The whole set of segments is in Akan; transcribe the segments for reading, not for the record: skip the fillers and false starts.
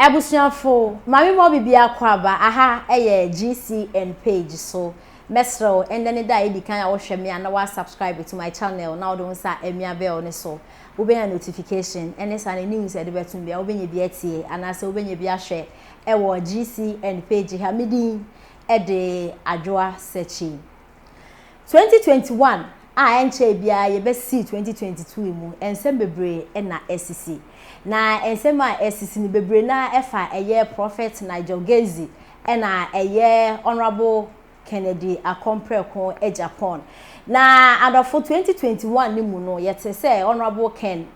Abusuafo, Maame ma obi biara kɔ aba, aha yɛ GCN page so. Mɛsrɛ wo, ɛndɛ ne da a edi kan a wohwɛ me a na wa subscribe to my channel na wode wo nsa amia bell no so. Wobɛnya notification ɛne saa no news a yɛde bɛtom biara wobɛnya bi atie anaasɛ wobɛnya bi ahwɛ ɛwɔ GCN page ha. Me din de Adwoa Sekyi. 2021 a ɛnkyɛe biara yɛbɛsi 2022 yi mu, nsɛm bebree na asisi. Na nsɛm a asisi no bebree no ara ɛfa ɛyɛ Prophet Nigel Gaisie ɛna ɛyɛ Honourable Kennedy Akompreko Agyapong. Na adɔfo 2021 no mu no yɛte sɛ Honourable Ken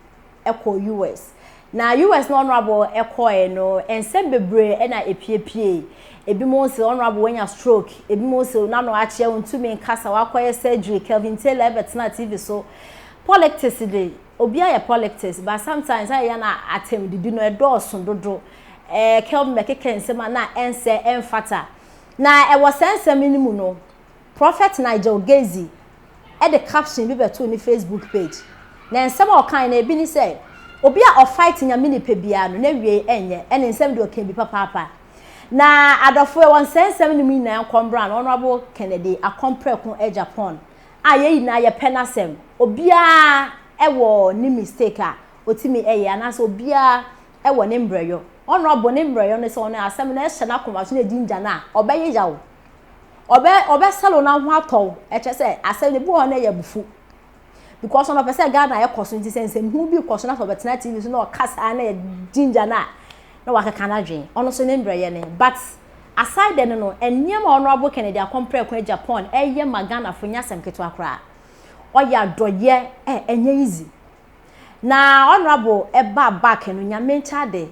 kɔɔ US. Na US na Honourable kɔɔɛ no, nsɛm bebree na epiepieei. Ebinom se Honourable wanya stroke, ebinom se n'ano akyea ontumi nkasa, wakɔyɛ surgery, Kelvin Taylor bɛtenaa TV so. Politics de, obiara yɛ politics, but sometimes ayɛ ya na atɛmdidi no ɛdɔɔso dodo. Eh, Kelvin bɛkeka nsɛm a na ɛnsɛ, ɛmfata. Na ɛwɔ saa nsɛm no mu no, Prophet Nigel Gaisie de caption bi bɛtoo ne Facebook page. Na nsɛm a ɔkae no, ebi ne sɛ, Obi a ɔfight Nyame nipa biara no, n'awiei ɛnyɛ, ɛne nsɛm deɛ ɔka bi papaapa. Na adɔfo, ɛwɔ nsɛnsɛm no mu nyinaa nkɔmbra no, Honourable Kennedy Akompreko Agyapong a yɛn nyinaa yɛpɛ n'asɛm. Obiara wɔ ne mistake a otumi yɛ anaasɛ obiara wɔ ne mbrɛyɔ. Honourable ne mbrɛyɔ ne sɛ ɔno asɛm no ɛhyɛ n'akoma so na egyingya no a, ɔbɛyeyaw. Ɔbɛ ɔbɛsɛl na ho atɔ wo. Ɛkyerɛ sɛ asɛm no ebi wɔ hɔ na ɛyɛ abufu. Because ɔno ɔpɛ sɛ Ghana ɛkɔ so nti sɛ nsɛmhunu bi kɔ so na sɛ ɔbɛtena TV so na ɔka saa na gyingya no a na wakeka n'adwene. Ɔno nso ne mbrɛyɛ ne. But aside dɛ no no, nneɛma a Honourable Kennedy Akompreko Agyapong ɛyɛ ma Ghanafo nyɛ asɛm ketewa koraa. Ɔyɛ adɔyɛ ɛ ɛnyɛ easy. Na Honourable ɛbaa back no, Nyame nkyɛ ade.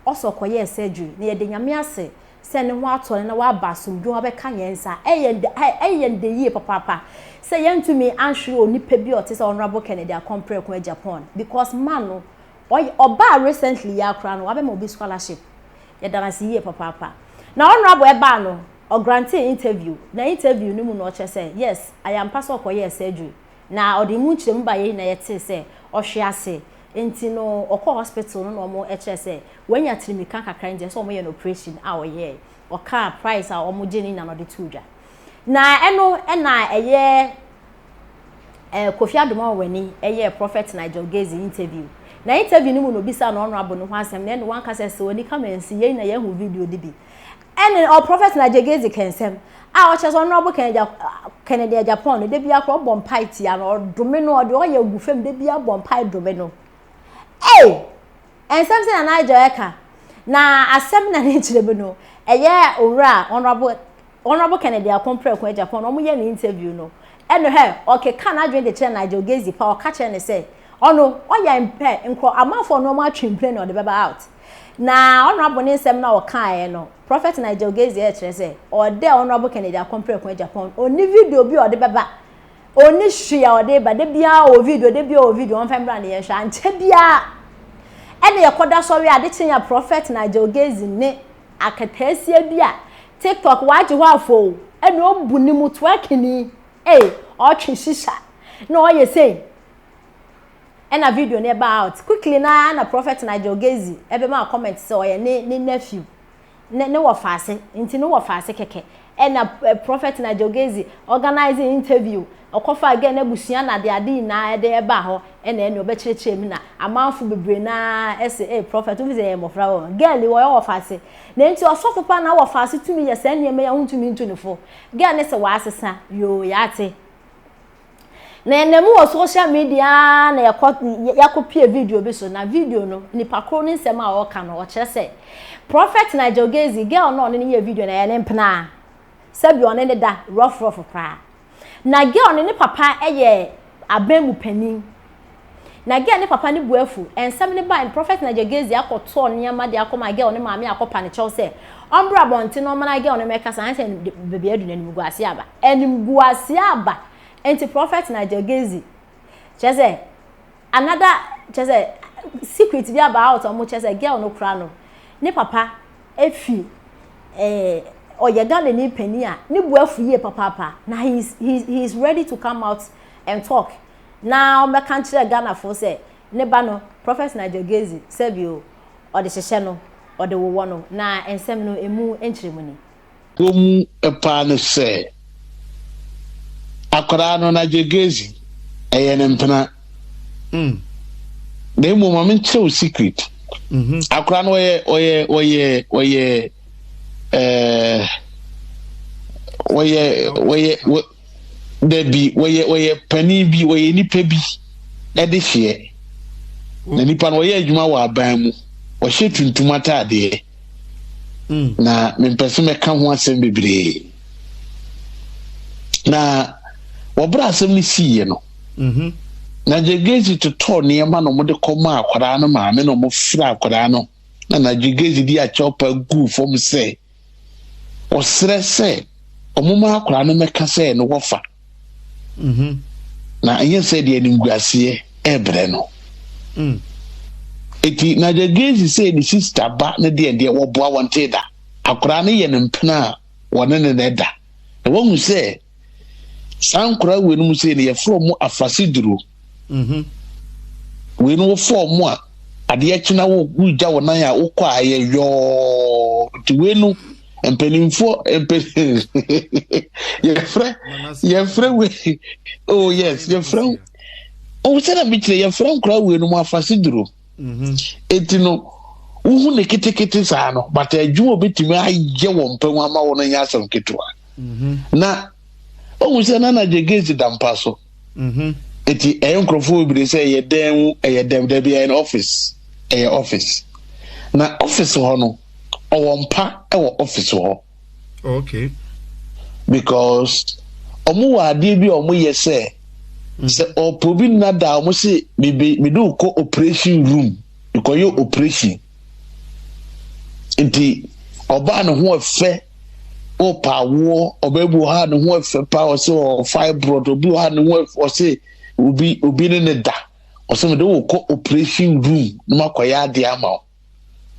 Ɔsɔ kɔyɛɛ surgery na yɛda Nyame ase sɛ ne ho atɔ no na waba asomdwoe mu abɛka yɛn nsa. Ɛyɛ yɛn dɛ yie papaapa sɛ yɛntumi anhwere onipa bi a ɔte sɛ Honourable Kennedy Akompreko Agyapong because man no ɔyɛ ɔbaa recently yi ara koraa no wabɛma obi scholarship. Yɛda no ase yie papaapa. Na Honourable ɛbaa no ɔgrantee interview na interview no mu no ɔkyerɛ sɛ yes ayɛ ampa sɛ ɔkɔyɛɛ surgery na ɔde mu nkyerɛmu baeɛ nyinaa yɛtee sɛ ɔhwe ase Nti no ɔkɔɔ hospital no na ɔmo kyerɛ sɛ wanya tirimika kakra nti ɛsɛ sɛ ɔmo yɛ no operation a ɔyɛɛ. Ɔkaa price a ɔmo gye ne nyinaa na ɔde too dwa. Na ɛno na ɛyɛ eh, Kofi Adomah Wani ɛyɛɛ Prophet Nigel Gaisie interview. Na interview no mu na obisaa no honorable no ho asɛm na ɛne wanka sɛ sɛ wani ka mansi yɛn nyinaa yɛahu video no bi. Ɛne ɔ Prophet Nigel Gaisie kɛnsɛm a ɔkyerɛ sɛ honorable Kennedy, Kennedy Agyapong no da biara koraa ɔbɔ mpae tia no, ɔdome no, ɔde ɔyɛ gu fam da biara bɔ mpae dome no. Ei! Nsɛm sɛ na Nigel ɛka. Na asɛm na ne kyerɛ mu no, ɛyɛ owura honorable Honorable Kennedy Akompreko Agyapong no, wɔyɛ ne interview no, ɛno hɛ, ɔkeka n'adwene de kyerɛ Nigel Gaisie pa, ɔka kyerɛ ne sɛ, ɔno, ɔyɛ mpɛ, nkurɔ, amanfoɔ no wɔn atwe mpire na ɔde bɛba out. Na Honourable ne nsɛm no a ɔkaeɛ no, Prophet Nigel Gaisie rekyerɛ sɛ ɔdɛ Honourable Kennedy Akompreko Agyapong, ɔnni video bi a ɔde bɛba, ɔnni hwee a ɔde reba, da biara ɔwɔ video, da biara ɔwɔ video, ɔmfa mmra na yɛnhwɛ. Ankyɛ biara ɛna yɛkɔda sɔre ade kye a Prophet Nigel Gaisie ne akataasia bi a TikTok wagye hɔ afoo, ɛna ɔbu ne mu twerkini, ei, ɔtwe shisha, na ɔyɛ sei. Ɛna video no ɛbaa out quickly na na Prophet Nigel Gaisie ɛbɛmaa comment sɛ ɔyɛ ne ne nephew ne ne wɔfaase nti ne wɔfaase kɛkɛ ɛna Prophet Nigel Gaisie organize interview ɔkɔfaa girl n'abusua na ade ade nyinaa ɛde ɛbaa hɔ ɛna ɛne ɔbɛkyerɛkyerɛ mu na amanfo bebree naa ɛsɛ ee Prophet wofi sɛ yɛyɛ mmɔfra wɔ girl yi wɔyɛ wɔfaase na nti ɔsɔfo pa na wɔfaase tumi yɛ saa nneɛma yi a wontumi ntu ne fo girl ne sɛ wɔasesa yoo yɛate. Na yɛnam mu wɔ social media ara na yɛkɔ yɛakɔpie video bi so na video no nipa koro ne nsɛm a ɔreka no ɔkyerɛ sɛ Prophet Nigel Gaisie girl no ɔne no yɛ video no ɛyɛ ne mpena sɛbi ɔne ne da rough rough koraa na girl no ne papa yɛ abɛn mu panin na girl ne papa ne bu afu nsɛm ne ba Prophet Nigel Gaisie akɔtɔɔ nneɛma de akɔma girl ne maame akɔpa ne kyɛw sɛ ɔmbra abɔnten na ɔmana girl no mɛkasa ansɛ baabi adu no animguase aba animguase aba Nti Prophet Nigel Gaisie kyerɛ sɛ another kyerɛ sɛ secret bi aba out ɔmo kyerɛ sɛ girl no kora no ne papa efi ɛɛ ɔyɛ Ghana ni panyin a ne bu afu yie papaapa na he is he he is ready to come out and talk na ɔmmɛka nkyerɛ Ghana fo sɛ ne ba no Prophet Nigel Gaisie sɛbi o ɔde hyehyɛ no. ɔde wowɔ no, na nsɛm no emu nkyerɛmu ni. Wɔ mu paa ne sɛ, akwadaa no, Nigel Gezi, ɛyɛ ne mpena. Na mmom ma menkyerɛ wo secret. Akwadaa no ɔyɛ ɔyɛ ɔyɛ ɔyɛ ɛɛ ɔyɛ ɔyɛ dabi ɔyɛ ɔyɛ panin bi ɔyɛ nipa bi ɛde hyeɛ. Na nipa no ɔyɛ adwuma wɔ aban mu. Ɔhyɛ tuntum ataadeɛ. Na mempɛ sɛ mɛka ho asɛm bebree. Na wɔbrɛ asɛm no siiɛ no, na Gyegezi totɔɔ nneɛma na wɔde kɔmaa akwadaa no maame na wɔfrɛ akwadaa no na na Gyegezi de akyɛwpa guu fam sɛ ɔsrɛ sɛ wɔma akwadaa no mmɛka sɛ ne wɔfa. Na ɛnyɛ sɛ deɛ animguaseɛ ɛrebrɛ no. Eti na Gyegezi sɛ ne sista ba ne deɛ deɛ wɔboa wɔn te da. Akwadaa no yɛ ne mpena a wɔne ne na ɛda. Na wɔahu sɛ saa nkwadaa wei no mu sɛ no yɛfrɛ wɔn afaseduro. Wei no wofa wɔn a adeɛ kyena wo wogya wo nan a wokɔ a ɛyɛ yɔɔ. Nti wei no mpanimfoɔ mpan yɛfrɛ yɛfrɛ wei oh yes yɛfrɛ oh sɛ na mekyerɛ yɛfrɛ nkwadaa wei no mu afaseduro. Eti no wohu ne ketekete saa no but adwuma obetumi ayɛ wɔ mpɛ ho ama wo no nyɛ asɛm ketewa. Na ohun sɛ Nana Gyegezi da mpa so. Eti ɛyɛ nkurɔfoɔ bebree sɛ ɛyɛ dan mu ɛyɛ dɛm dɛbi ɛyɛ office ɛyɛ office. Na office hɔ no ɔwɔ mpa ɛwɔ office hɔ. Okay. Because ɔmo wɔ adeɛ bi a ɔmo yɛ sɛ sɛ ɔpɛ obi nna da a ɔmo se mebe mede wo kɔ operation room mekɔyɛ operation. Nti ɔbaa ne ho ɛfɛ ɔpa awoɔ ɔbaa bi wɔ ha ne ho ɛfɛ paa ɔsɛ ɔwɔ fibroid obi wɔ ha ne ho ɛfɛ ɔsɛ obi obi ne ne da ɔsɛ mede wo kɔ operation room na makɔyɛ adeɛ ama wo.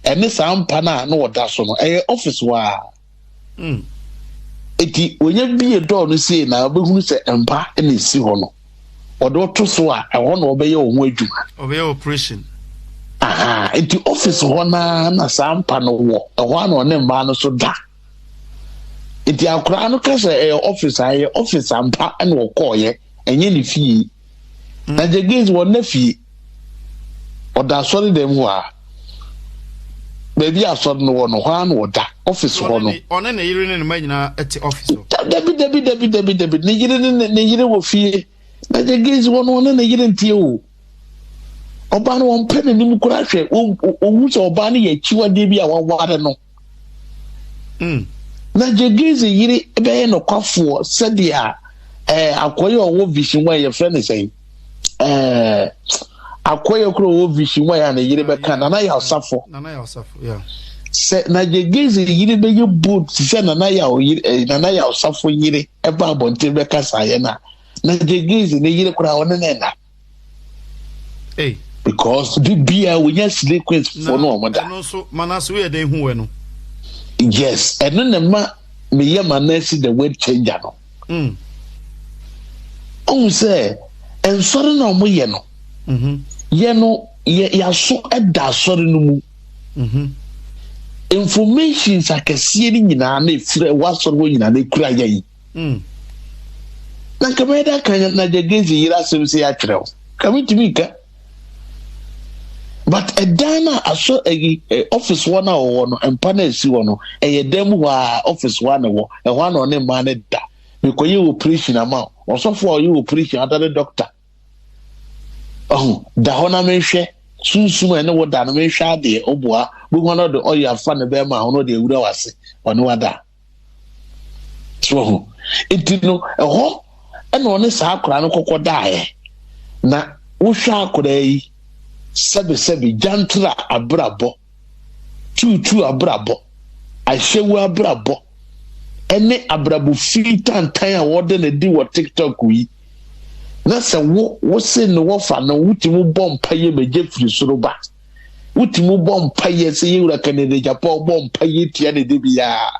Ɛne saa mpa no a na ɔda so no ɛyɛ office hɔ a. Eti onye bie dɔɔ no sei na ɔbɛhunu sɛ mpa na esi hɔ no ɔde ɔto so a ɛhɔ na ɔbɛyɛ wɔn ho adwuma. Ɔbɛyɛ operation. Aha nti office hɔ naa na saa mpa no wɔ ɛhɔ a na ɔne mmaa no so da. Nti akwaraa no ka sɛ ɛyɛ office a ɛyɛ office ampa na ɔkɔɔyɛ ɛnyɛ ne fie. Na Jagesi wɔ nna fie. Ɔda asɔre dɛm hɔ a. Baabi a asɔre no wɔ no hɔ ara na ɔda office hɔ no. Ɔne ne yere ne ne mma nyinaa te office hɔ. Dabi dabi dabi dabi dabi ne yere ne ne yere wɔ fie. Na Jagesi wɔ no ɔne ne yere nteɛ o. Ɔbaa no wɔmpɛ n'anim koraa hwɛ ohu sɛ ɔbaa no yɛ akyiwadeɛ bi a waware no. Na Jagesi yere bɛyɛ nokwafoɔ sɛdeɛ ɛɛ akɔyɛ ɔwɔ vision wa yɛfrɛ no sɛn ɛɛ akɔyɛ koro ɔwɔ vision wa yɛ a ne yere bɛka Nana Yaw Safo. Nana Yaw Safo yeah. Sɛ na Jagesi yere bɛyɛ bold te sɛ Nana Yaw yere ɛɛ Nana Yaw Safo yere ɛba abɔnten bɛka saa yɛ na na Jagesi ne yere koraa ɔne ne na. Hey. Because bibia wonya slay queens fo no ɔmo da. Ɛno nso Manase woyɛ dɛn hu wɛ no? Yes, ɛno na ma meyɛ Manase the word changer no. Ɔhu sɛ nsɔre na ɔmo yɛ no. Yɛ no yɛ yaso ɛda asɔre no mu. Informations akɛseɛ no nyinaa na efiri ɛwɔ asɔre hɔ nyinaa na ekura yɛn. Na nka mɛyɛ dɛ aka na Gyagezi yere asɛm sɛ akyerɛ wo. Ka mentumi nka. But ɛdan no a asɔ ɛyi office hɔ no a ɔwɔ no mpa no a ɛsi hɔ no ɛyɛ dan mu hɔ a office hɔ a na ɛwɔ ɛhɔ a na ɔne mmaa no da. Mekɔyɛ operation ama wo. Ɔsɔfo a ɔyɛ operation adane doctor. Ɔho da hɔ na menhwɛ sunsum a ɛne wo da no menhwɛ adeɛ ɔboa bohu na ɔde ɔyɛ afa ne bɛrima ho na ɔde awura wase ɔne wada. So ho. Nti no, ɛhɔ ɛna ɔne saa akwadaa no kɔkɔ daeɛ. Na wohwɛ akwadaa yi, sɛbesɛbe, gyantra abrabɔ, tuutuu abrabɔ, ahyɛwu abrabɔ, ɛne abrabɔ fi tantan a wɔde no di wɔ TikTok yi. Na sɛ wo, wo se ne wɔfa no, wotumi bɔ mpa yɛ magya firi soro ba. Wotumi bɔ mpaeɛ sɛ yɛn wura Kennedy Agyapong bɔ mpaeɛ tia ne de biara.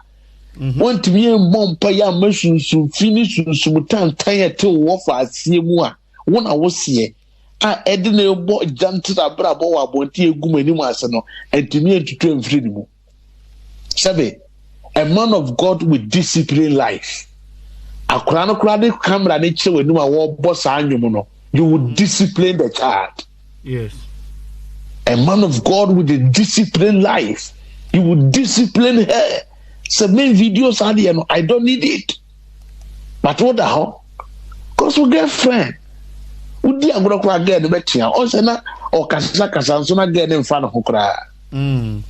Mhm. Wɔntumi mmɔ mpaeɛ amma sunsum fi ne sunsum tantan a ɛte wɔ fa aseɛ mu a wo na woseɛ a ɛde na ɛbɔ gyantere abrabɔ wɔ abɔnten egu mu anim ase no ntumi ntutu mfiri ne mu. Sɛbe, a man of God with discipline life. Akwadaa no koraa de camera no kyerɛ w'anim a wɔrebɔ saa nnwom no, you will discipline the child. Yes. A man of God with a disciplined life, you will discipline her. Sɛ me video saa deɛ no, I don't need it. But wo da hɔ, cause wo girlfriend, wodi agorɔ koraa girl no bɛtea. Ɔnsɛ na ɔkasakasa nso na girl no mfa ne ho koraa. Mm.